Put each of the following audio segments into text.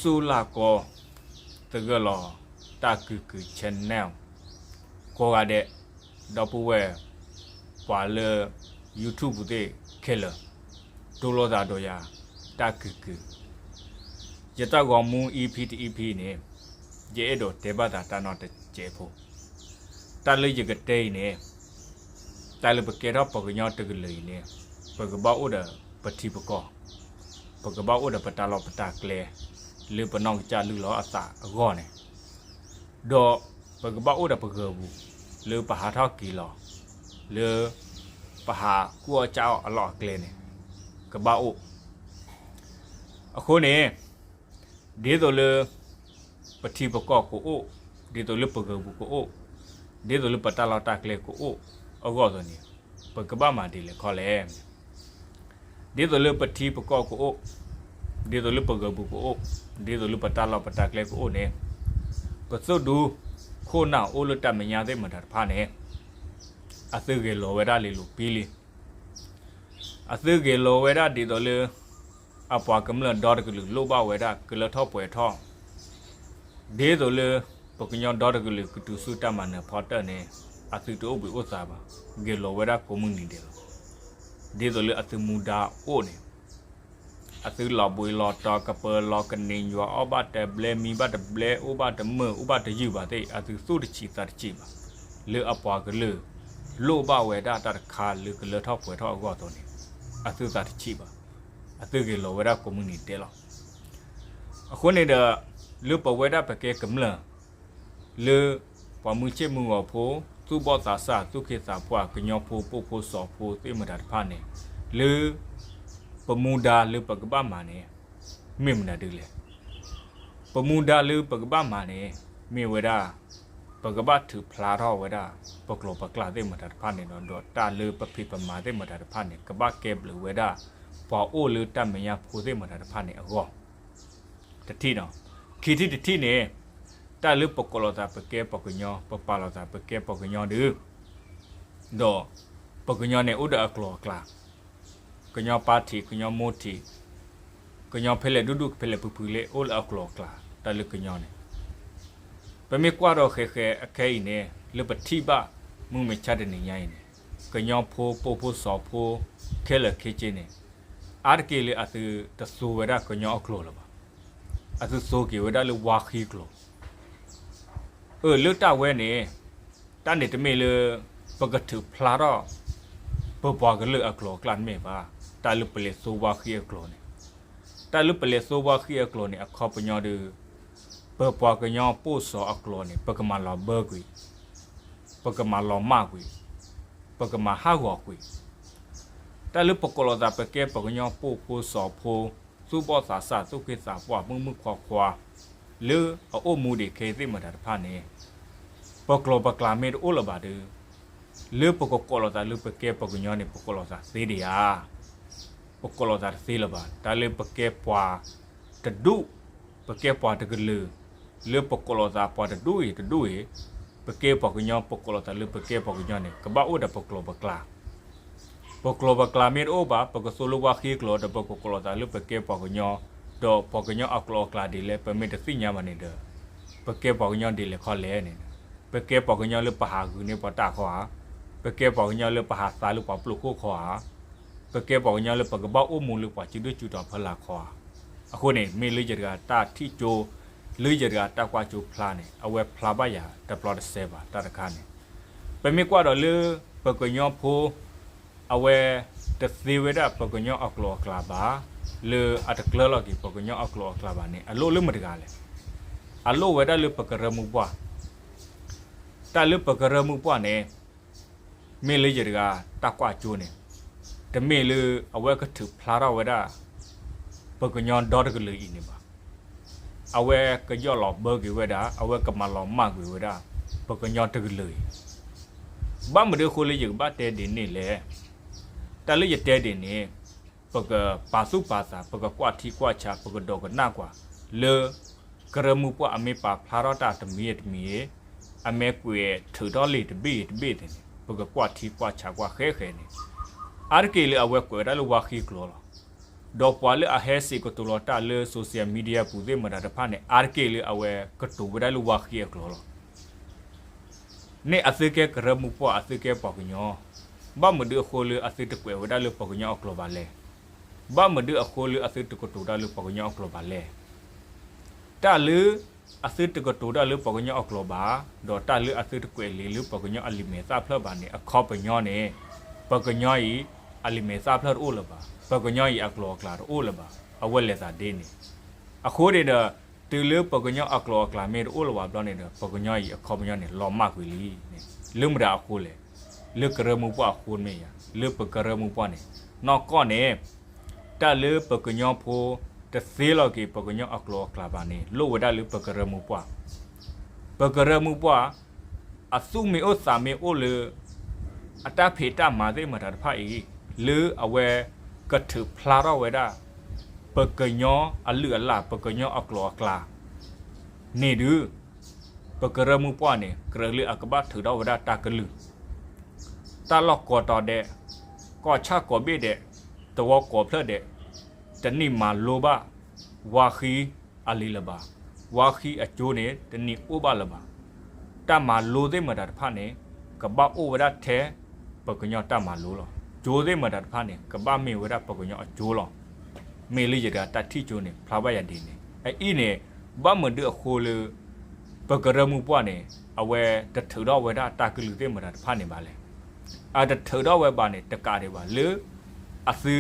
တူၢ်လၢ်ကီ သဂၢၢ်လီၤ တၢ်ကုၢ်ကုၢ် channel ကိးဂၤဒဲး, ဒီပုၢ်ဝဲၢ် ပှၤလၢ YouTube ပူၤသ့ၣ်ခဲလၢာ်, တူၢ်လိာ်သးဒီးယၤ တၢ်ကုၢ်ကုၢ်, ယတၢ်ဂီၤမူ EP တ EP န့ၣ် ယအဲၣ်ဒိးတဲဘၣ်သးတၢ်နီတစဲးဖိ, တၢ်လၢယကတဲအံၤန့ၣ် တၢ်လၢပကဲထီၣ်ပှၤကညီတကလုာ်အံၤန့ၣ် ပကဘၣ်အိၣ်ဒီးပထံပကီၢ်, ပကဘၣ်အိၣ်ဒီးပတၢ်လီၢ်ပတၢ်ကျဲ လၢပနီၢ်ကစၢ်လုၢ်လီၤအသးအဂီၢ်န့ၣ်, ဒီးပကဘၣ်အိၣ်ဒီးပဂၢၢ်ပူၤ လၢပဟးထီၣ်က့ၤလီၤ, လၢ ပဟးကူၣ်အီၣ်ကၢ်အီၣ်အလီၢ်အကျဲန့ၣ် ကဘၣ်အိၣ်. အဃိန့ၣ် ဒ်သိးလၢ ပထံပကီၢ်ကအိၣ်, ဒ်သိးလၢပဂၢၢ်ပူၤကအိၣ်, ဒ်သိးလၢပတၢ်လီၢ်တၢ်ကျဲကအိၣ်အဂီၢ်အသိးန့ၣ် ပကဘၣ်မၤဒ်လဲၣ်ခီလဲၣ်. ဒ်သိးလၢပထံပကီၢ်ကအိၣ်, ဒ်သိးလၢပဂၢၢ်ပူၤကအိၣ်, ဒ်သိးလၢပတၢ်လီၢ်ပတၢ်ကျဲကအိၣ်န့ၣ် ပသုးဒူခိၣ်နၢ်အိၣ်လၢတၢ်မဲာ်ညါသ့ၣ်မတၤတဖၣ်န့ၣ် အသုးဂဲၤလီၤဝဲဒၣ်လံၤလိၤပံလံၤ, အသုးဂဲၤလီၤဝဲဒၣ်ဒ်သိးလၢ အပှၤကမျၢၢ်ဒီတကလုာ်လိၣ်ဘၣ်ဝဲဒၣ်ကလၢထီၣ်ပှဲၤထီၣ်, ဒ်သိးလၢ ပကညီဒီတကလုာ်ကတုၤဆူတၢ်မၤနၢၤဖီတၢၣ်န့ၣ် အသုးတအိၣ်ဘှံးအိၣ်သါဘၣ်, ဂဲၤလီၤဝဲဒၣ်ကိးမုၢ်နံၤဒဲးလီၤ. ဒ်သိးလၢအသုးမူဒါအိၣ်န့ၣ် အသုးလီၤဘှံးလီၤတီၤကပၢၤလီၤကန့ၢ်ယွၤအီၣ်ဘၣ်တဘျဲမံဘၣ်တဘျဲအိၣ်ဘၣ်တမုာ်အိၣ်ဘၣ်တယုၢ်ဘၣ်သ့ၣ် အသုးသူၣ်တဆံးသးတဆံးဘၣ်, လၢအပှၤကလုာ် လိၣ်ဘၣ်ဝဲဒၣ်တၢ်တခါလၢကလၢထီၣ်ပှဲၤထီၣ်အဂီၢ်အသိးန့ၣ် အသုးသးတဆံးဘၣ်, အသုးဂဲၤလီၤဝဲဒၣ်ကိးမုၢ်နံၤဒဲးလီၤ. အဃိန့ၣ်ဒီး လၢပဝဲဒၣ်ပကဲကမျၢၢ် လၢ ပှၤမုၢ်ဆ့ၣ်မုၢ်ဂီၤဖိ သူၣ်ဘီၣ်သးစၢ် သူၣ်ခ့သးပှၢ် ကညီဖိပိာ်ဖိစီၤဖိသ့ၣ်မတၤတဖၣ်န့ၣ် လၢ ပမူဒါလၢပကဘၣ်မၤန့ၣ် မ့ၢ်မနုၤဒ်လဲၣ်. ပမူဒါလၢပကဘၣ်မၤန့ၣ် မ့ၢ်ဝဲဒၣ် ပကဘၣ်ထုးဖျါထီၣ်ဝဲဒၣ် ပကျိာ်ပကျါသ့ၣ်မတၤတဖၣ်န့ၣ်ဒီး ဒီးတၢ်လၢပဖံးပမၤသ့ၣ်မတၤတဖၣ်န့ၣ် ကဘၣ်ကဲဘျုးဝဲဒၣ် ပှၤအိၣ်လၢတၢ်မဲာ်ညါဖိသ့ၣ်မတၤတဖၣ်န့ၣ်အဂီၢ် တထံၣ်နီၤ. ခံထံၣ်တထံၣ်န့ၣ် တၢ်လၢပကိးလီၤသးပကဲပှၤကညီ ပပာ်လီၤသးပကဲပှၤကညီဒီး ဒီး ပှၤကညီန့ၣ်အိၣ်ဒီးအကျိာ်အကျါ, ကညီပါထံး ကညီမိထံး ကညီဖဲလဲၣ်ဒူၣ်ဒူၣ်ဖဲလဲၣ်ဖုးဖုးလၢ အိၣ်လၢအကျိာ်အကျါ တၢ်လၢကညီန့ၣ် ပမ့ၢ်ကွၢ်ဒီးဃဲးဃဲးအခဲအံၤန့ၣ် လၢပထံၣ်ဘၣ် မုၢ်မဆါတနံၤညါအံၤန့ၣ် ကညီဖိပိာ်ဖိစီၤဖိ ခဲလၢာ်ခဲဆ့န့ၣ် အါတက့ၢ်လၢအသုတသိဝဲဒၣ်ကညီအကျိာ်လၢၤဘၣ်. အသုသိက့ၤဝဲဒၣ်လၢဝါဃံကျိာ် အၢ လၢတၢ်ဝဲန့ၣ် တၢ်န့ၣ်တမ့ၢ်လၢ ပကထုးဖျါထီၣ် ပပှၤကလုာ်အကျိာ်အကျါတမ့ၢ်ဘၣ်. တၢ်လၢပလဲၤသိဝါဃံအကျိာ်န့ၣ် တၢ်လၢပလဲၤသိဝါဃံအကျိာ်န့ၣ် အခီပညီဒီး ပပှၤကညီပိာ်စီၤအကျိာ်န့ၣ် ပကမၤလီၤဘၢကွံာ်, ပကမၤလီၤမၢ်ကွံာ်, ပကမၤဟးဂီၤကွံာ်. တၢ်လၢပကိးလီၤသးပကဲပှၤကညီပိာ်ဖိစီၤဖိ သူၣ်ဘီၣ်သးစၢ် သူၣ်ခ့သးပှၢ် မုၣ်မုၣ်ခွါခွါ လၢအအိၣ်မူဒံးခဲအံၤသ့ၣ်မတၤတဖၣ်န့ၣ် ပကျိာ်ပကျါမ့ၢ်တအိၣ်လၢၤဘၣ်ဒီး လၢပကကိးလီၤသးလၢပကဲပှၤကညီန့ၣ် ပကိးလီၤသးသ့ဒံးဧါ. ပကိးလီၤသးတသ့လၢၤဘၣ်. တၢ်လၢပကဲပှၤတဒူၣ်, ပကဲပှၤတကလုာ်, လၢပကိးလီၤသးပှၤတဒူၣ်အံၤတဒူၣ်အံၤ, ပကဲပှၤကညီ ပကိးလီၤသးလၢပကဲပှၤကညီန့ၣ် ကဘၣ်အိၣ်ဒီးပကျိာ်ပကျါ ပကျိာ်ပကျါမ့ၢ်တအိၣ်ဘၣ် ပကသိလၢဝါဃံကျိာ်ဒီး ပကကိးလီၤသးလၢပကဲပှၤကညီ, ဒီးပှၤကညီအကျိာ်အကျါဒ်လဲၣ် ပမ့ၢ်တသ့ၣ်ညါဘၣ်န့ၣ်ဒီး ပကဲပှၤကညီဒ်လဲၣ်ခီလဲၣ်န့ၣ်, ပကဲပှၤကညီလၢပဟးဂုာ်န့ၢ်ပှၤတၢ်ခီဧါ, ပကဲပှၤကညီလၢပဟးသးလၢပှၤပျုၢ်ခိၣ်ခီဧါ, ပကဲပှၤကညီလၢပကဘၣ်အိၣ်မူလၢပှၤစုဒုၣ်စုတီၤဖီလာ်ခီဧါ. အဃိန့ၣ် မ့ၢ်လၢယတဂၤတၢ်ထံၣ်ကၠိ, လၢယတဂၤတၢ်ကွၢ်ကၠိဖျါန့ၣ် အဝဲဖျါဘၣ်ယၤတဘျီတစဲးဘၣ် တၢ်တခါန့ၣ်. ပမ့ၢ်ကွၢ်ဒီးလၢ ပှၤကညီဖိ အဝဲတသ့ဝဲဒၣ်ပှၤကညီအကျိာ်အကျါဘၣ်, လၢအတကျၢၤလီၤက့ၤပှၤကညီအကျိာ်အကျါဘၣ်န့ၣ် အလိၣ်လၢမတဂၤလဲၣ်. အလိၣ်ဝဲဒၣ်လၢပကရၢမိၢ်ပှၢ်, တၢ်လၢပကရၢမိၢ်ပှၢ်န့ၣ် မ့ၢ်လၢယတဂၤတၢ်ကွၢ်ကၠိန့ၣ် တမ့ၢ်လၢအဝဲကထုးဖျါထီၣ်ဝဲဒၣ် ပှၤကညီဒီတကလုာ်အံၤန့ၣ်ဘၣ်. အဝဲကယီၣ်လီၤဘၢကွံာ်ဝဲဒၣ် အဝဲကမၤလီၤမၢ်ကွံာ်ဝဲဒၣ် ပှၤကညီတကလုာ်အံၤ. ဘၣ်မနုၤအဃိလၢယကဘၣ်တဲဒ်န့ၣ်လဲၣ်. တၢ်လၢယတဲဒ်န့ၣ် ပကပာ်သူၣ်ပာ်သး ပကကွၢ်ထံကွၢ်ဆး ပကဒိကနၣ်ကွၢ် လၢ ကရၢမိၢ်ပှၢ်အမ့ၢ်ပာ်ဖျါထီၣ်တၢ်တမံၤတမံၤ, အမ့ၢ်ကွဲးထုးထီၣ်လံာ်တဘ့ၣ်တဘ့ၣ်သ့ၣ်န့ၣ် ပကကွၢ်ထံကွၢ်ဆးကွၢ်ဃဲဃဲန့ၣ်, အါတက့ၢ်လၢအဝဲကွဲးဝဲဒၣ်လၢဝါဃံကျိာ်လီၤ. ဒီးပှၤလၢအဟဲစံးကတိၤလီၤတၢ်လၢ social media ပူၤသ့ၣ်မတၤတဖၣ်န့ၣ် အါတက့ၢ်လၢအဝဲကတိၤဝဲဒၣ်လၢဝါဃံအကျိာ်လီၤ. န့ၣ်အသုကဲကရၢမိၢ်ပှၢ် အသုကဲပှၤကညီ, ဘၣ်မနုၤအဃိလၢအသုတကွဲးဝဲဒၣ်လၢပှၤကညီအကျိာ်ဘၣ်လဲၣ်. ဘၣ်မနုၤအဃိလၢအသုတကတိၤတၢ်လၢပှၤကညီအကျိာ်ဘၣ်လဲၣ်. တၢ်လၢအသုတကတိၤတၢ်လၢပှၤကညီအကျိာ်ဘၣ်, ဒီးတၢ်လၢအသုတကွဲးလံာ်လၢပှၤကညီအလံာ်မဲာ်သၣ်ဖျၢၣ်ဘၣ်န့ၣ် အခီပညီန့ၣ် ပှၤကညီအံၤ အလံာ်မဲာ်သၣ်ဖျၢၣ်တအိၣ်လၢၤဘၣ်, ပှၤကညီအံၤအကျိာ်အကျဲတအိၣ်လၢၤဘၣ်, အဝဲလဲၤသးဒ်န့ၣ်. အဃိန့ၣ်ဒီး တုၤလၢပှၤကညီအကျိာ်အကျဲမ့ၢ်တအိၣ်လၢၤဘၣ်ဘျီန့ၣ်ဒီး ပှၤကညီအံၤအခီပညီန့ၣ် လီၤမၢ်ကွံာ်လံန့ၣ် လၢမတၤအဃိလဲၣ်. လၢကရၢမိၢ်ပှၢ်အဃိမ့ၢ်ဧါ, လၢပကရၢမိၢ်ပှၢ်န့ၣ် နီၢ်ကီၢ်န့ၣ် တၢ်လၢပှၤကညီဖိ တသ့လီၤက့ၤပှၤကညီအကျိာ်အကျဲဘၣ်န့ၣ် လိၣ်ဝဲဒၣ်လၢပကရၢမိၢ်ပှၢ်, ပကရၢမိၢ်ပှၢ် အသူၣ်မ့ၢ်အိၣ်သးမ့ၢ်အိၣ်လၢ အတၢ်ဖံးတၢ်မၤသ့ၣ်မတၤတဖၣ်အံၤ လၢအဝဲကထုးဖျါထီၣ်ဝဲဒၣ် ပှၤကညီအလုၢ်အလၢ် ပှၤကညီအကျိာ်အကျဲန့ၣ်ဒုး ပကရၢမိၢ်ပှၢ်န့ၣ် ကြၢးလၢအကဘၣ်ထုးထီၣ်ဝဲဒၣ်တၢ်ကလုၢ်, တၢ်လီၢ်ကိးတီၤဒဲး, ကီၢ်ဆၣ်ကိးဘ့ၣ်ဒဲး, သဝီကိးဖျၢၣ်ဒဲး, တနံၣ်မၤလိဘၣ် ဝါဃံအလံာ်လၢၤဘၣ်, ဝါဃံအကၠိန့ၣ် တနံၣ်အိၣ်ဘၣ်လၢၤဘၣ်. တၢ်မၤလိသ့ၣ်မတၤတဖၣ်န့ၣ် ကဘၣ်အိၣ်ဝဲဒၣ်ထဲ ပှၤကညီတၢ်မၤလိလီၤ. ကၠိသ့ၣ်မတၤတဖၣ်န့ၣ် ကဘၣ်မ့ၢ်ဝဲဒၣ်ပှၤကညီအကၠိလီၤ. မ့ၢ်လၢယတဂၤတၢ်ထံၣ်ကၠိန့ၣ် ဖျါဘၣ်ယၤဒ်န့ၣ်. အအံၤန့ၣ် ဘၣ်မနုၤအဃိလၢ ပကရၢမိၢ်ပှၢ်န့ၣ် အဝဲတထုးထီၣ်ဝဲဒၣ်တၢ်ကလုၢ်သ့ၣ်မတၤတဖၣ်န့ၣ်ဘၣ်လဲၣ်. အတထုးထီၣ်ဝဲဘၣ်န့ၣ် တကးဒံးဘၣ်လၢ အသု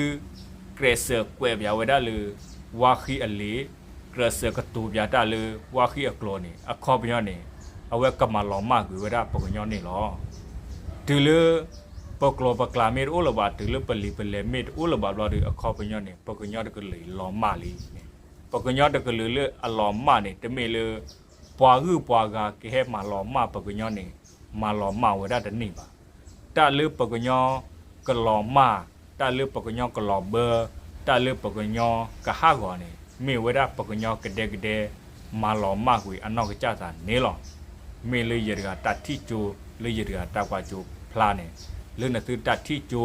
ကြၢးစၢးကွဲးပၠးဝဲဒၣ်လၢ ဝါဃံအလံာ်, ကြၢးစၢးကတိၤပၠးတၢ်လၢဝါဃံအကျိာ်န့ၣ် အခီပညီန့ၣ် အဝဲကမၤလီၤမၢ်ကွံာ်ဝဲဒၣ်ပှၤကညီန့ၣ်လီၤ. တုၤလၢ ပကျိာ်ပကျဲမ့ၢ်တအိၣ်လၢၤဘၣ်, တုၤလၢပလံာ်ပလဲၢ်မ့ၢ်တအိၣ်လၢၤဘၣ်ဘျီဒီး အခီပညီန့ၣ် ပှၤကညီတကလုာ်လီၤမၢ်လံန့ၣ်. ပှၤကညီတကလုာ်လၢအလီၤမၢ်န့ၣ် တမ့ၢ်လၢ ပှၤဂုၤပှၤဂၤကဟဲမၤလီၤမၢ်ပှၤကညီန့ၣ် မၤလီၤမၢ်ဝဲဒၣ်တန့ၢ်ဘၣ်. တၢ်လၢပှၤကညီကလီၤမၢ်, တၢ်လၢပှၤကညီကလီၤဘၢ, တၢ်လၢပှၤကညီကဟးဂီၤန့ၣ် မ့ၢ်ဝဲဒၣ်ပှၤကညီကဒဲကဒဲ မၤလီၤမၢ်ကွံာ်အနီၢ်ကစၢ်သးန့ၣ်လီၤ. မ့ၢ်လၢယတဂၤတၢ်ထံၣ်ကၠိ, လၢယတဂၤတၢ်ကွၢ်ကၠိဖျါန့ၣ်, လၢနသုတၢ်ထံၣ်ကၠိ,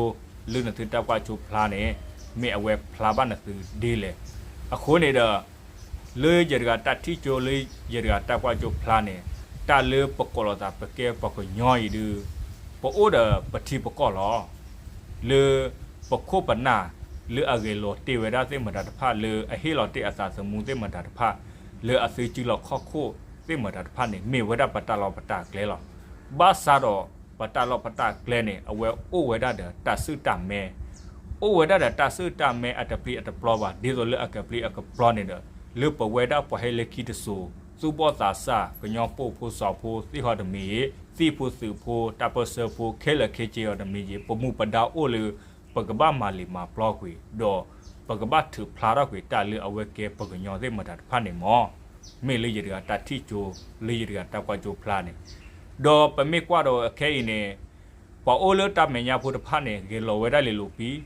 လၢနသုတၢ်ကွၢ်ကၠိဖျါန့ၣ် မ့ၢ်အဝဲဖျါဘၣ်နသုဒ်လဲၣ်. အဃိန့ၣ်ဒီး လၢယတဂၤတၢ်ထံၣ်ကၠိ လၢယတဂၤတၢ်ကွၢ်ကၠိဖျါန့ၣ် တၢ်လၢပကိးလီၤသးပကဲပှၤကညီအံၤဒုး ပအိၣ်ဒီးပထံပကီၢ်လီၤ. လၢပခိၣ်ပနၢ် လၢအဂဲၤလီၤတ့ၢ်ဝဲဒၣ်သ့ၣ်မတၤတဖၣ် လၢအဟ့ၣ်လီၤတ့ၢ်အသးသမူသ့ၣ်မတၤတဖၣ် လၢအသုစုလီၢ်ခီၣ်ခိၣ်သ့ၣ်မတၤတဖၣ်န့ၣ် မ့ၢ်ဝဲဒၣ်ပတၢ်လီၢ်ပတၢ်ကျဲလီၤ. ဘၣ်ဆၣ်ဒီး ပတၢ်လီၢ်ပတၢ်ကျဲန့ၣ် အဝဲအိၣ်ဝဲဒၣ်ဒီးတၢ်ဆူၣ်တၢ်မဲ အိၣ်ဝဲဒၣ်ဒီးတၢ်ဆူၣ်တၢ်မဲအတပျံၤအတပျီဘၣ် ဒ်သိးလၢအကပျံၤအကပျီန့ၣ်ဒီး လၢပဝဲဒၣ်ပှၤဟဲလၢခံတစိၤ သူၣ်ဘီၣ်သးစၢ် ကညီပိာ်ဖိစီၤဖိသ့ၣ်ဟီတမံၤအံၤ သံၣ်ဖိသုးဖိ တၢ်ပၢၢ်ဆၢဖိ ခဲလၢာ်ခဲဆ့အီၤတမံၤအံၤ ပမူပဒါအိၣ်လၢ ပကဘၣ်မၤလံာ်မၤပျီကွံာ် ဒီးပကဘၣ်ထုးဖျါထီၣ်ကွံာ်တၢ်လၢအဝဲကဲပှၤကညီသ့ၣ်မတၤတဖၣ်န့ၣ်မ့ၢ် မ့ၢ်လၢယတဂၤတၢ်ထံၣ်ကၠိ လၢယတဂၤတၢ်ကွၢ်ကၠိဖျါန့ၣ် ဒီးပမ့ၢ်ကွၢ်ဒီးခဲအံၤန့ၣ် ပှၤအိၣ်လၢတၢ်မဲာ်ညါဖိတဖၣ်န့ၣ် ဂဲၤလီၤဝဲဒၣ်လံာ်လိာ်ကွဲ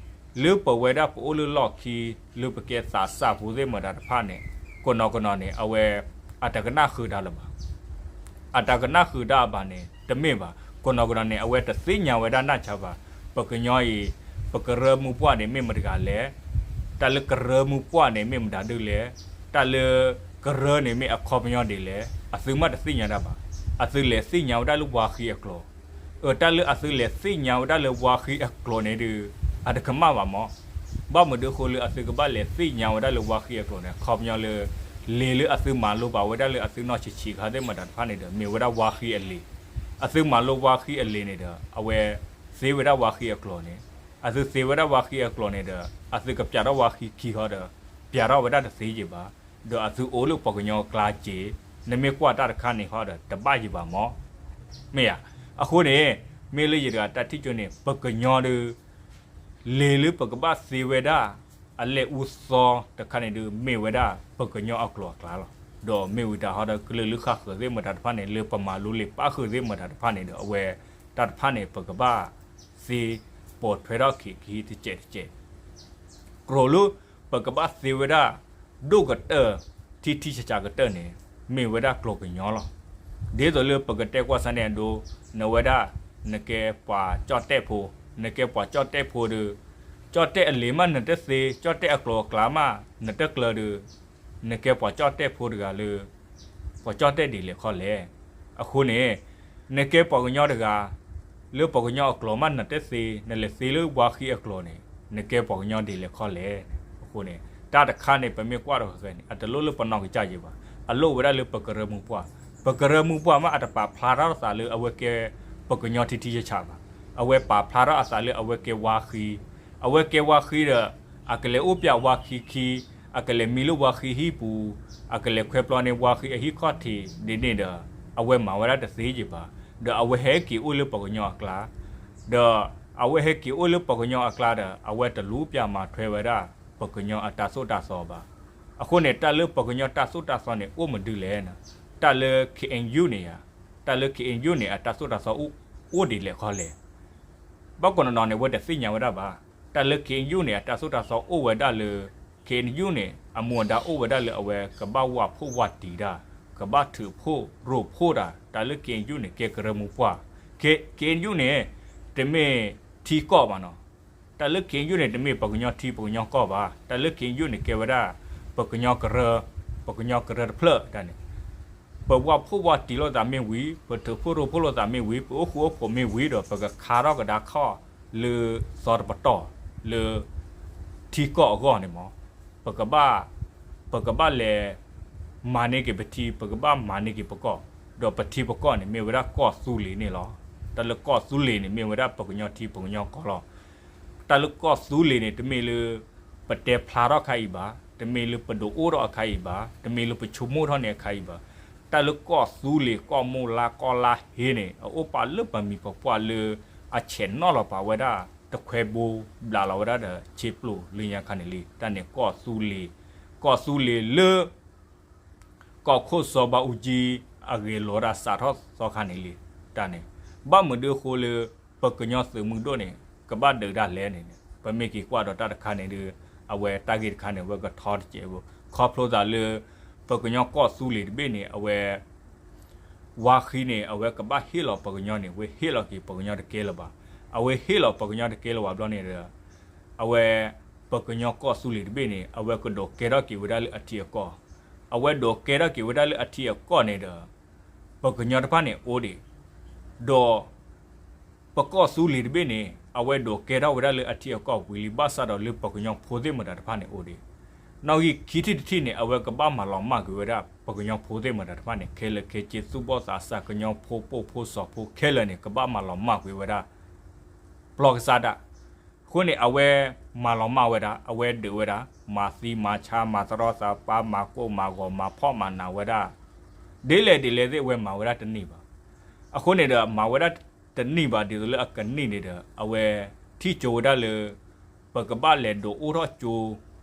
လၢပဝဲဒၣ်ပအိၣ်လၢလီၢ်ခံ လၢပကဲသးစၢ်ဖိသ့ၣ်မတၤတဖၣ်န့ၣ် ကိးနီၢ်ကနီၢ်န့ၣ် အဝဲ အတကနၣ်ဃုာ်တၢ်လၢၤဘၣ်. အတကနၣ်ဃုာ်တၢ်ဘၣ်န့ၣ် တမ့ၢ်ဘၣ်. ကိးနီၢ်ကနီၢ်န့ၣ် အဝဲတသ့ၣ်ညါဝဲဒၣ်နီၢ်ဆါဘၣ်. ပှၤကညီအံၤ ပကရၢမိၢ်ပှၢ်န့ၣ် မ့ၢ်မတဂၤလဲၣ်. တၢ်လၢကရၢမိၢ်ပှၢ်န့ၣ် မ့ၢ်မတၤဒုလဲၣ်. တၢ်လၢ ကရၢန့ၣ်မ့ၢ်အခီပညီဒ်လဲၣ်. အသုမ့ၢ်တသ့ၣ်ညါတၢ်ဘၣ်. အသုလဲၤသ့ၣ်ညါဝဲဒၣ်လၢဝါဃံအကျိာ် အတၢ်လၢအသုလဲၤသ့ၣ်ညါဝဲဒၣ်လၢဝါဃံအကျိာ်န့ၣ်ဒီး အတကမၣ်ဘၣ်မ့ၢ်. ဘၣ်မနုၤအဃိလၢအသုကဘၣ်လဲၤသ့ၣ်ညါဝဲဒၣ်လၢဝါဃံအကျိာ်န့ၣ် အခီပညီလၢ လံာ်လၢအသုမၤလိဘၣ်ဝဲဒၣ်လၢအသုနီၢ်ဆံးဆံးခါသ့ၣ်မတၤတဖၣ်န့ၣ်ဒီး မ့ၢ်ဝဲဒၣ်ဝါဃံအလံာ်. အသုမၤလိဝါဃံအလံာ်န့ၣ်ဒီး အဝဲသ့ဝဲဒၣ်ဝါဃံအကျိာ်န့ၣ်, အသုသ့ဝဲဒၣ်ဝါဃံအကျိာ်န့ၣ်ဒီး အသုကပျးထီၣ်ဝါဃံခံဃီဒီး ပျးထီၣ်ဝဲဒၣ်တသ့ယံၤဘၣ်. ဒီးအသုအိၣ်လၢပှၤကညီအကျါက့ၤ, နမ့ၢ်ကွၢ်တၢ်တခါန့ၣ်ဃီဒီး တဘၣ်ယံၤဘၣ်မ့ၢ်. မ့ၢ်ဧါ. အဃိန့ၣ် မ့ၢ်လၢယတဂၤတၢ်ထံၣ်ကၠိန့ၣ် ပှၤကညီဒီး လံာ်လၢပကဘၣ်သ့ဝဲဒၣ် အလဲၤအူသီတခါန့ၣ်ဒီး မ့ၢ်ဝဲဒၣ်ပှၤကညီအကျိာ်အကျါလီၤ. ဒီးမ့ၢ်ဝံၤတၢ်ဟီဒီး ကလုာ်လၢဃၣ်ဃုာ်သ့ၣ်မတၤတဖၣ်န့ၣ် လၢပမၤလိလံာ်ပၣ်ဃုာ်သ့ၣ်မတၤတဖၣ်န့ၣ်ဒီး အဝဲတၢ်တဖၣ်န့ၣ် ပကဘၣ်သ့ပိာ်ထွဲထီၣ်က့ၤခံတစဲးတစဲး ကြၢးလၢ ပကဘၣ်သ့ဝဲဒၣ် ဒိၣ်ကတၢၢ် ထံထံဆးဆးကတၢၢ်န့ၣ် မ့ၢ်ဝဲဒၣ်ကျိာ်ကညီလီၤ. ဒ်သိးလၢပကတဲကွၢ်စါန့ၣ်အဒိ, နဝဲဒၣ် နကဲပှၤကၠီၣ်တဲၣ်ဖိ, နကဲပှၤကၠီၣ်တဲၣ်ဖိဒီး ကၠီၣ်တဲၣ်အလံာ်မးနတသ့, ကၠီၣ်တဲၣ်အကျိၤအကျဲမးနတကျၢၤဒီး, နကဲပှၤကၠီၣ်တဲၣ်ဖိတဂၤလၢ ပှၤကၠီၣ်တဲၣ်ဒ်လဲၣ်ခီလဲၣ်. အဃိန့ၣ် နကဲပှၤကညီတဂၤ လၢပှၤကညီအကျိၤမးနတသ့, နလဲၤသ့လၢဝါဃံအကျိၤန့ၣ် နကဲပှၤကညီဒ်လဲၣ်ခီလဲၣ်. အဃိန့ၣ် တၢ်တခါန့ၣ် ပမ့ၢ်ကွၢ်တဂၤဂၤန့ၣ် အတလိၣ်လၢပနီၢ်ကစၢ်ယဲဘၣ်, အလိၣ်ဝဲဒၣ်လၢပကရၢမိၢ်ပှၢ်, ပကရၢမိၢ်ပှၢ်မးအတပာ်ဖျါထီၣ်အသးလၢအဝဲကဲပှၤကညီထံထံဆးဆးဘၣ်, အဝဲပာ်ဖျါထီၣ်အသးလၢအဝဲကဲဝါဃံ, အဝဲကဲဝါဃံဒီး အကလဲၤအိၣ်ပၠးဝါဃံခံ, အကလဲၤမံလၢဝါဃံဟံၣ်ပူၤ, အကလဲၤခွဲပျီန့ၢ်ဝါဃံအဟံၣ်ခီၣ်ထံးဒ်န့ၣ်ဒီး အဝဲမၤဝဲဒၣ်တသ့ယဲဘၣ်, ဒီးအဝဲဟဲက့ၤအိၣ်လၢပှၤကညီအကျါ, ဒီးအဝဲဟဲက့ၤအိၣ်လၢပှၤကညီအကျါဒီး အဝဲတလူပၠးမၤထွဲဝဲဒၣ် ပှၤကညီအတၢ်သိၣ်တၢ်သီဘၣ်. အဃိန့ၣ် တၢ်လၢပှၤကညီတၢ်သိၣ်တၢ်သီန့ၣ် အိၣ်မနုၤလဲၣ်န့ၣ်, တၢ်လၢ ခ့ၣ်အဲၣ်ယူၣ်န့ၣ်ဧါ, တၢ်လၢ ခ့ၣ်အဲၣ်ယူၣ်န့ၣ် အတၢ်သိၣ်တၢ်သီအိၣ်ဒ်လဲၣ်ခီလဲၣ်. ဘၣ်ကီးနီၢ်နီၢ်န့ၣ် အဝဲတသ့ၣ်ညါဝဲဒၣ်ဘၣ်. တၢ်လၢ ခ့ၣ်အဲၣ်ယူၣ်န့ၣ် အတၢ်သိၣ်တၢ်သီအိၣ်ဝဲဒၣ်လၢ ခ့ၣ်အဲၣ်ယူၣ်န့ၣ် အမူအဒါအိၣ်ဝဲဒၣ်လၢအဝဲကဘၣ်ဝၢ်ဖှိၣ်ဝၢ်တံာ်တၢ်, ကဘၣ်ထုးဖှိၣ်ရိဖှိၣ်တၢ်, တၢ်လၢ ခ့ၣ်အဲၣ်ယူၣ်န့ၣ် ကဲကရၢမိၢ်ပှၢ်, ခ့ၣ်အဲၣ်ယူၣ်န့ၣ် တမ့ၢ်ထံကီၢ်ဘၣ်နီၤ. တၢ်လၢ ခ့ၣ်အဲၣ်ယူၣ်န့ၣ် တမ့ၢ်ပှၤကညီထံပှၤကညီကီၢ်ဘၣ်. တၢ်လၢ ခ့ၣ်အဲၣ်ယူၣ်န့ၣ် ကဲဝဲဒၣ် ပှၤကညီကရၢ, ပှၤကညီကရၢတဖျၢၣ်တၢ်န့ၣ် ပဝၢ်ဖှိၣ်ဝၢ်တံာ်လိာ်သးမ့ၢ်ဝံၤ, ပထုးဖှိၣ်ရိဖှိၣ်လိာ်သးမ့ၢ်ဝံၤ, ပအိၣ်ဃူအိၣ်ဖိးမ့ၢ်ဝံၤဒီး ပကခါထီၣ်ကဒါခီၣ်လၢသီတပတီၢ် လၢထံကီၢ်အဂီၢ်န့ၣ်မး, ပကဘၣ်, ပကဘၣ်လဲၤမၤန့ၢ်က့ၤပထံ, ပကဘၣ်မၤန့ၢ်က့ၤပကီၢ်, ဒီးပထံပကီၢ်န့ၣ် မ့ၢ်ဝဲဒၣ်ကီၢ်သူလ့ၤန့ၣ်လီၤ. တၢ်လၢကီၢ်သူလ့ၤန့ၣ် မ့ၢ်ဝဲဒၣ်ပှၤကညီထံပှၤကညီကီၢ်လီၤ. တၢ်လၢကီၢ်သူလ့ၤန့ၣ် တမ့ၢ်လၢပတဲဖျါထီၣ်အခါအံၤဘၣ်, တမ့ၢ်လၢပဒိးအိၣ်ထီၣ်အခါအံၤဘၣ်, တမ့ၢ်လၢပဆိကမိၣ်ထီၣ်န့ၢ်အခါအံၤဘၣ်. တၢ်လၢကီၢ်သူလ့ၤ ကီၢ်မိၢ်လါ ကီၢ်လါဟ့န့ၣ် အအိၣ်ပာ်လၢပှၤမံၤပှၤပှၢ်လၢအဆဲးနီၣ်လီၤပာ်ဝဲဒၣ် တခွဲဘိ ဘျးလီၤဝဲဒၣ်ဒီးဆ့ပျိလၢညါခါန့ၣ်လံ. တၢ်န့ၣ်ကီၢ်သူလ့ၤ, ကီၢ်သူလ့ၤလၢ ကီၢ်ခိၣ်စီၤဘးအူကၠံ အဂဲၤလီၤတၢ်စးထီၣ်သီခါန့ၣ်လံ. တၢ်န့ၣ် ဘၣ်မနုၤအဃိလၢ ပကညီသုးမုၢ်ဒိၣ်န့ၣ် ကဘၣ်ဒုးတၢ်လဲၣ်န့ၣ်န့ၣ် ပမ့ၢ်က့ၤကွၢ်ဒီးတၢ်တခါန့ၣ်ဒီး အဝဲတၢ်ဂ့ၢ်တခါန့ၣ် အဝဲကထီတစဲးဖိ ခီဖျိသးလၢ ပကညီကီၢ်သူလ့ၤတဘ့ၣ်န့ၣ် အဝဲ ဝါဃံန့ၣ် အဝဲကဘၣ်ဟ့ၣ်လီၤပှၤကညီန့ၣ် အဝဲဟ့ၣ်လီၤက့ၤပှၤကညီတကဲလၢၤဘၣ်. အဝဲဟ့ၣ်လီၤပှၤကညီတကဲလၢၤဘၣ်ဘျီန့ၣ်ဒီး အဝဲ ပှၤကညီကီၢ်သူလ့ၤတဘ့ၣ်န့ၣ် အဝဲကဒိးကဲထီၣ်က့ၤဝဲဒၣ်လၢအထံအကီၢ်, အဝဲဒိးကဲထီၣ်က့ၤဝဲဒၣ်လၢအထံအကီၢ်န့ၣ်ဒီး ပှၤကညီတဖၣ်န့ၣ်အိၣ်ဒံး, ဒီး ပကီၢ်သူလ့ၤတဘ့ၣ်န့ၣ် အဝဲဒိးကဲထီၣ်ဝဲဒၣ်လၢအထံအကီၢ်ဝံၤလံ ဘၣ်ဆၣ်ဒီးလၢပှၤကညီဖိသ့ၣ်မတၤတဖၣ်န့ၣ်အိၣ်ဒံး, နီၣ်ဂံၢ်ခံထံၣ်တထံၣ်န့ၣ် အဝဲကဘၣ်မၤလီၤမၢ်ကွံာ်ဝဲဒၣ် ပှၤကညီဖိသ့ၣ်မတၤတဖၣ်န့ၣ် ခဲလၢာ်ခဲဆ့ သူၣ်ဘီၣ်သးစၢ် ကညီဖိပိာ်ဖိစီၤဖိခဲလၢာ်န့ၣ် ကဘၣ်မၤလီၤမၢ်ကွံာ်ဝဲဒၣ် ပျီကစၢ်ဒၣ်. အဃိန့ၣ် အဝဲမၤလီၤမၢ်ဝဲဒၣ် အဝဲဒုးဝဲဒၣ် မၤသံမၤဆါ မၤတရီသးပှၢ် မၤကိၢ်မၤဂီၤ မၤဖှီၣ်မၤနးဝဲဒၣ် ဒ်လဲၣ်ဒ်လဲၣ်သ့ၣ် အဝဲမၤဝဲဒၣ်တန့ၢ်ဘၣ်. အဃိန့ၣ်ဒီး မၤဝဲဒၣ်တန့ၢ်ဘၣ် ဒ်သိးလၢအကန့ၢ်န့ၣ်ဒီး အဝဲထံၣ်ကၠိဝဲဒၣ်လၢ ပကဘၣ်လဲၤဒိးအိၣ်ထီၣ်ကၠိ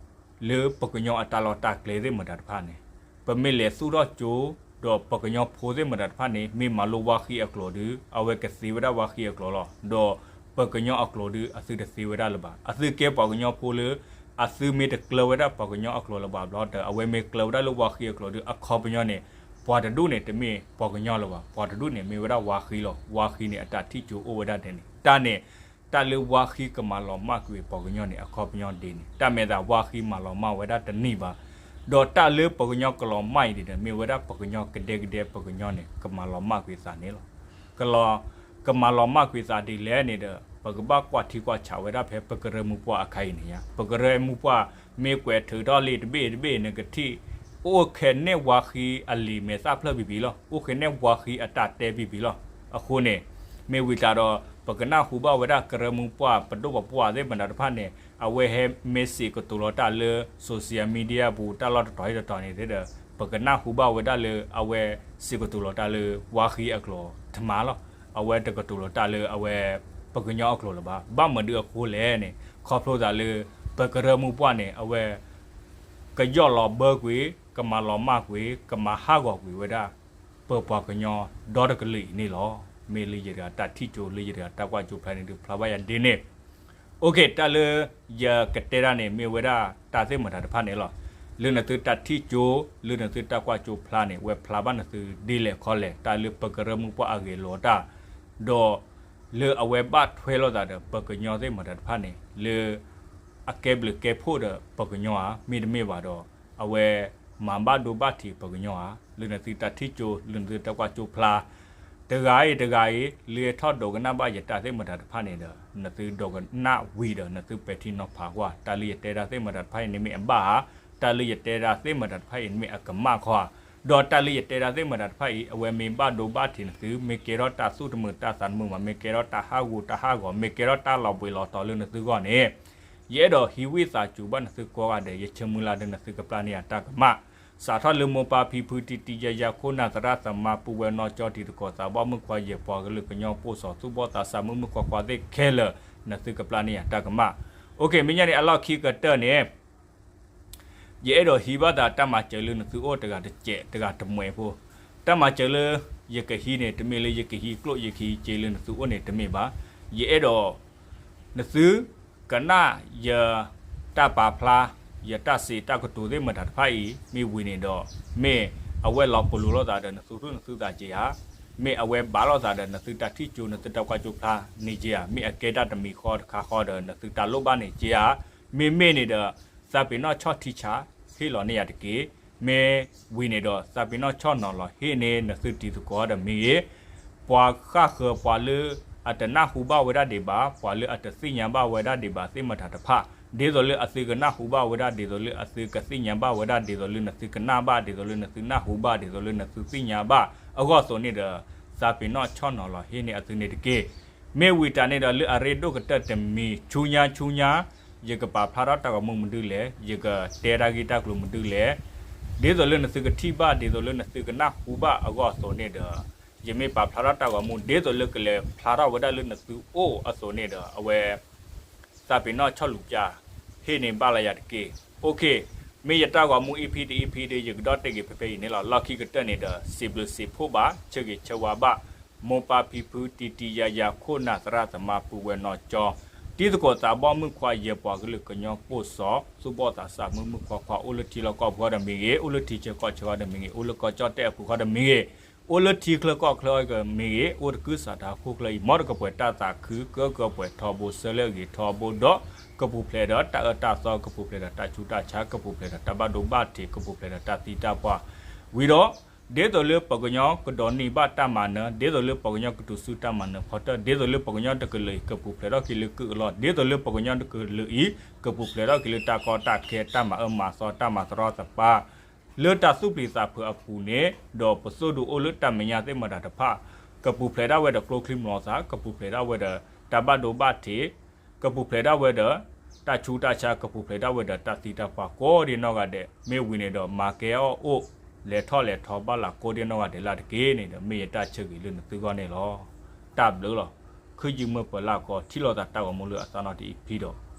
လၢပှၤကညီအတၢ်လီၢ်တၢ်ကျဲသ့ၣ်မတၤတဖၣ်န့ၣ်, ပမ့ၢ်လဲၤသူၣ်ထီၣ်ကၠိ ဒီးပှၤကညီဖိသ့ၣ်မတၤတဖၣ်န့ၣ် မ့ၢ်မၤလိဝါဃံအကျိာ်ဒီး အဝဲကသ့ဝဲဒၣ်ဝါဃံအကျိာ်လီၤ. ဒီးပှၤကညီအကျိာ်ဒီး အသုတသ့ဝဲဒၣ်လၢၤဘၣ်. အသုကဲပှၤကညီဖိလၢ အသုမ့ၢ်တကျၢၤဝဲဒၣ်ပှၤကညီအကျိာ်လၢၤဘၣ်ဘျီဒီး အဝဲမ့ၢ်ကျၢၤဝဲဒၣ်လၢဝါဃံအကျိာ်ဒီး အခီပညီန့ၣ် ပှၤတဒူၣ်န့ၣ် တမ့ၢ်ပှၤကညီလၢၤဘၣ်. ပှၤတဒူၣ်န့ၣ် မ့ၢ်ဝဲဒၣ်ဝါဃံလီၤ. ဝါဃံန့ၣ် အတၢ်ထံၣ်ကၠိအိၣ်ဝဲဒၣ်ဒ်န့ၣ်. တၢ်န့ၣ် တၢ်လၢဝါဃံကမၤလီၤမၢ်ကွံာ်ပှၤကညီန့ၣ် အခီပညီဒ်န့ၣ်. တၢ်မဲာ်သးဝါဃံမၤလီၤမၢ်ဝဲဒၣ်တန့ၢ်ဘၣ်. ဒီးတၢ်လၢပှၤကညီကလီၤမၢ်အံၤဒ်န့ၣ် မ့ၢ်ဝဲဒၣ်ပှၤကညီကဒဲကဒဲပှၤကညီန့ၣ် ကမၤလီၤမၢ်ကွံာ်သးန့ၣ်လီၤ. ကလီၤ, ကမၤလီၤမၢ်ကွံာ်သးဒ်လဲၣ်န့ၣ်ဒီး ပကဘၣ်ကွၢ်ထံကွၢ်ဆးဝဲဒၣ်ဖဲပကရၢမိၢ်ပှၢ်အခါအံၤန့ၣ်ညါ. ပကရၢမိၢ်ပှၢ် မ့ၢ်ကွဲးထုးထီၣ်လံာ်တဘ့ၣ်တဘ့ၣ်န့ၣ် ကထံၣ် အိၣ်ခဲန့ၣ်ဝါဃံအလံာ်မဲာ်သၣ်ဖျၢၣ်ဘံဘံလီၤ. အိၣ်ခဲန့ၣ်ဝါဃံအတၢ်တဲဘံဘံလီၤ. အဃိန့ၣ် မ့ၢ်ဝံၤတၢ်ဒီး ပကနၢ်ဟူဘၣ်ဝဲဒၣ်ကရၢမိၢ်ပှၢ်ပဒိၣ်ပပှၢ်သ့ၣ်မတၤတဖၣ်န့ၣ် အဝဲဟဲမ့ၢ်စံးကတိၤလီၤတၢ်လၢ social media ပူၤ တၢ်လီၢ်တတီၤဟ့ၣ်တတီၤန့ၣ်သ့ၣ်ဒီး ပကနၢ်ဟူဘၣ်ဝဲဒၣ်လၢအဝဲစံးကတိၤလီၤတၢ်လၢဝါဃံအကျိာ်တမးလီၤ. အဝဲတကတိၤလီၤတၢ်လၢအဝဲပှၤကညီအကျိာ်လၢၤဘၣ်. ဘၣ်မနုၤအဃိလဲၣ်န့ၣ် ခီဖျိသးလၢ ပကရၢမိၢ်ပှၢ်န့ၣ် အဝဲ ကယီၢ်လီၤဘၢကွံာ်, ကမၤလီၤမၢ်ကွံာ်, ကမၤဟးဂီၤကွံာ်ဝဲဒၣ် ပပှၤကညီဒီတကလုာ်အံၤန့ၣ်လီၤ. မ့ၢ်လၢယတဂၤတၢ်ထံၣ်ကၠိ လၢယတဂၤတၢ်ကွၢ်ကၠိဖျါန့ၣ်ဒုးဖျါဘၣ်ယၤဒ်န့ၣ်. တၢ်လၢယကတဲဒၣ်န့ၣ် မ့ၢ်ဝဲဒၣ်တၢ်သ့ၣ်မတၤတဖၣ်န့ၣ်လီၤ. လၢနသုတၢ်ထံၣ်ကၠိ လၢနသုတၢ်ကွၢ်ကၠိဖျါန့ၣ် ဝဲဖျါဘၣ်နသုဒ်လဲၣ်ခီလဲၣ် တၢ်လၢပကရၢမိၢ်ပှၢ်အဂဲၤလီၤတၢ် ဒီး လၢအဝဲဘၣ်ထွဲလိာ်သးဒီးပှၤကညီသ့ၣ်မတၤတဖၣ်န့ၣ် လၢ အကဲဘျုးကဲဖှိၣ်ဒီးပှၤကညီဧါ, မ့တမ့ၢ်ဘၣ်ဒီး အဝဲမၤဘၣ်ဒိဘၣ်ထံးပှၤကညီဧါ, လၢနသုတၢ်ထံၣ်ကၠိ လၢနသုတၢ်ကွၢ်ကၠိဖျါ တဂၤအံၤတဂၤအံၤ လၢထီၣ်ဒိကနၣ်ဘၣ်ယတၢ်သ့ၣ်မတၤတဖၣ်န့ၣ်ဒီး နသုဒိကနၣ်ဝံၤဒီး နသုပဲာ်ထံနီၤဖးကွၢ်, တၢ်လၢယတဲဒၣ်သ့ၣ်မတၤတဖၣ်အံၤန့ၣ်မ့ၢ်အဘၣ်ဧါ, တၢ်လၢယတဲဒၣ်သ့ၣ်မတၤတဖၣ်အံၤန့ၣ်မ့ၢ်အကမၣ်ခီဧါ, ဒီးတၢ်လၢယတဲဒၣ်သ့ၣ်မတၤတဖၣ်အံၤ အဝဲမ့ၢ်ဘၣ်ဒိဘၣ်ထံးနသု, မ့ၢ်ကဲထီၣ်တၢ်သူၣ်တမုာ်တၢ်သးတမုာ်မး, မ့ၢ်ကဲထီၣ်တၢ်ဟးဂူာ်တၢ်ဟးဂီၤ, မ့ၢ်ကဲထီၣ်တၢ်လီၤဘှံးလီၤတီၤလၢနသုဂီၢ်န့ၣ် ယအဲၣ်ဒိးဟံးဝံသးစူၤဘၣ်နသုကိးဂၤဒဲး, ယဆၢမုၢ်လၢ်ဒီးနသုကပျၢ်န့ၢ်ယၤတၢ်ကမၣ်, စးထီၣ်လၢမိၢ်ပၢ်ဖံဖု တံၤတံၤယၤယၤ ခိၣ်နၢ်သရၣ်သမါ ပုၢ်ဝဲၢ်နီၢ်ကၠီ တံၤသကိးသးဘီၣ် မုၣ်ခွါယဲၢ် ပှၤကလုာ်ကညီပိာ်စီၤ သူၣ်ဘီၣ်သးစၢ် မုၢ်မုၣ်ခွါခွါသ့ၣ်ခဲလၢာ် နသုကပျၢ်န့ၢ်ယၤတၢ်ကမၣ်. အိၣ်ခ့ မ့ၢ်ညါန့ၣ် အလီၢ်ခံကတၢၢ်န့ၣ် ယအဲၣ်ဒိးဟံးဘၣ်သးတၢ်မၤစၢၤလၢနသုအိၣ်တဂၤတစဲးတဂၤတမှဲးဖိ, တၢ်မၤစၢၤလၢယကဟံးန့ၣ် တမ့ၢ်လၢယကဟံးကျိၣ်ယကဟံးစ့လၢနသုအိၣ်န့ၣ်တမ့ၢ်ဘၣ်. ယအဲၣ်ဒိး နသုကနၣ်ယတၢ်ပာ်ဖျါ ယတၢ်စံးတၢ်ကတိၤသ့ၣ်မတၤတဖၣ်အံၤ မ့ၢ်ဝံၤန့ၣ်ဒီး မ့ၢ်အဝဲလီၤပလိာ်လိာ်သးဒီးနသုသူၣ်နသုသးက့ဧါ, မ့ၢ်အဝဲဘၣ်လိာ်သးဒီးနသုတၢ်ထံၣ်ကၠိ နသုတၢ်ကွၢ်ကၠိဖျါန့ၣ်က့ဧါ, မ့ၢ်အကဲတၢ်တမံၤဃီတခါဃီဒီး နသုတၢ်လိၣ်ဘၣ်န့ၣ်က့ဧါ, မ့မ့ၢ်န့ၣ်ဒီး သးပ့ၤနီၣ်ဆီၣ်ထံဆး ဟ့ၣ်လီၤန့ၢ်ယၤတက့ၢ်. မ့ၢ်ဝံၤန့ၣ်ဒီး သးပ့ၤနီၣ်ဆီၣ်နီၤလီၤဟ့ၣ်န့ၢ်နသုတံၤသကိးဒီးမ့ၢ်ဂ့ၤ, ပှၤဃၣ်ဃၢၤ ပှၤလၢအတနၢ်ဟူဘၣ်ဝဲဒၣ်ဒံးဘၣ်, ပှၤလၢအတသ့ၣ်ညါဘၣ်ဝဲဒၣ်ဒံးဘၣ်သ့ၣ်မတၤတဖၣ်, ဒ်သိးလၢအသုကနၢ်ဟူဘၣ်ဝဲဒၣ်, ဒ်သိးလၢအသုကသ့ၣ်ညါဘၣ်ဝဲဒၣ်, ဒ်သိးလၢနသုကနၣ်ဘၣ်, ဒ်သိးလၢနသုနၢ်ဟူဘၣ်, ဒ်သိးလၢနသုသ့ၣ်ညါဘၣ်အဂီၢ်အသိးန့ၣ်ဒီး သးပ့ၤနီၣ်ဆီၣ်နီၤလီၤဟ့ၣ်န့ၢ်အသုန့ၣ်တက့ၢ်. မ့ၢ်ဝံၤတၢ်န့ၣ်ဒီး လၢအရ့ဒိၣ်ကတၢၢ်တမံၤ ဆူညါဆူညါ ယကပာ်ဖျါထီၣ်တၢ်ဂီၤမူမနုၤလဲၣ်, ယကတဲတၢ်ဂ့ၢ်တၢ်ကျိၤမနုၤလဲၣ်, ဒ်သိးလၢနသုကထံၣ်ဘၣ်, ဒ်သိးလၢနသုကနၢ်ဟူဘၣ်အဂီၢ်အသိးန့ၣ်ဒီး ယမ့ၢ်ပာ်ဖျါထီၣ်တၢ်ဂီၤမူ ဒ်သိးလၢကလဲၤဖျါထီၣ်ဝဲဒၣ်လၢနသုအိၣ်အသိးန့ၣ်ဒီး အဝဲ သးပ့ၤနီၣ်ဆီၣ်လူၤပျၢ် ဟ့ၣ်န့ၢ်ဘၣ်လၢယၤတက့ၢ်. အိၣ်ခ့, မ့ၢ်ယတၢ်ဂီၤမူ EP တ EP ဒီး ယကဒီၣ်တဲာ်က့ၤဖဲဖဲအံၤန့ၣ်လီၤ. လီၢ်ခံကတၢၢ်န့ၣ်ဒီး စံးဘျုးစံးဖှိၣ်ဘၣ်, ဆၢဂ့ၤဆၢဝါဘၣ် မိၢ်ပၢ်ဖံဖု တံၤတံၤယၤယၤ ခိၣ်နၢ်သရၣ်သမါ ပုၢ်ဝဲၢ်နီၢ်ကၠီ တံၤသကိးသးဘီၣ် မုၣ်ခွါယဲၢ် ပှၤကလုာ်ကညီပိာ်စီၤ သူၣ်ဘီၣ်သးစၢ် မုၢ်မုၣ်ခွါခွါ အိၣ်လၢထံလီၢ်ကီၢ်ပူၤဃီဒီးမ့ၢ်ဂ့ၤ, အိၣ်လၢထံဆၢကီၢ်ဆၢဃီဒီးမ့ၢ်ဂ့ၤ, အိၣ်လၢကီၢ်ကၠီၣ်တဲၣ်အပူၤဃီဒီးမ့ၢ်ဂ့ၤ, အိၣ်လၢထံချၢကီၢ်ချၢအံၤကမ့ၢ်ဂ့ၤ, အိၣ်တကုၢ်စးထီၣ်ဟီၣ်ခိၣ်ချၢအံၤ မ်တကပှဲၤတၢ်သးခု ကကပှဲၤထီဘိ ဆၢလၢအဂ့ၤထီဘိဒီး ကပူၤဖျဲးဒီးတၢ်အၢတၢ်သီ, ကပူၤဖျဲးဒီးတၢ်ဆူးတၢ်ဆါ, ကပူၤဖျဲးဒီးတၢ်ဘၣ်ဒိဘၣ်ထံး, ကပူၤဖျဲးဒီးတၢ်သံတၢ်ပှၢ်, ဝံၤဒီး ဒ်သိးလၢပှၤကညီကဒိးန့ၢ်ဘၣ်တၢ်မၤနၢၤ, ဒ်သိးလၢပှၤကညီကတုၤဆူတၢ်မၤနၢၤဖီတၢၢ်, ဒ်သိးလၢပှၤကညီတကလုာ်အံၤ ကပူၤဖျဲးထီၣ်က့ၤလၢကုၢ်အလီၢ်, ဒ်သိးလၢပှၤကညီတကလုာ်အံၤ ကပူၤဖျဲးထီၣ်က့ၤလၢတၢ်ကီတၢ်ခဲ တၢ်မၤအၢမၤသီ တၢ်မၤသရီသပၢၤ လၢတၢ်သူၣ်ပျံၤသးဖုးအပူၤန့ၣ်, ဒီးပသိၣ်ဒူအိၣ်လၢတၢ်မဲာ်ညါသ့ၣ်မတၤတဖၣ်, ကပူၤဖျဲးဒၣ်ဝဲဒီးကျိချံမျိာ်သၣ်, ကပူၤဖျဲးဒၣ်ဝဲဒီးတၢ်ဘၣ်ဒိဘၣ်ထံး, ကပူၤဖျဲးဒၣ်ဝဲဒီး တၢ်ဆူးတၢ်ဆါ, ကပူၤဖျဲးဒၣ်ဝဲဒီးတၢ်သံတၢ်ပှၢ်ကိးဒ်နီၢ်ဂၤဒဲး, မ့ၢ်ဝံၤန့ၣ်ဒီး မၤကဲအီၣ်အိၣ် လဲၤထီၣ်လဲၤထီဘၣ်လၢ်ကိးဒ်နီၢ်ဂၤဒဲးလၢ်တက့ၢ်န့ၣ်ဒီး မ့ၢ်ယတၢ်ဆၢဂ့ၤလၢနသုဂီၢ်န့ၣ်လီၤ. တၢ်ဘျုးလီၤ. ခုယုၢ်မုၢ်ပၢၤလၢ်ကီ ထံၣ်လိာ်သးတၢ်ဂီၤမူလၢအသီနီၣ်တအံၤဖံဒီး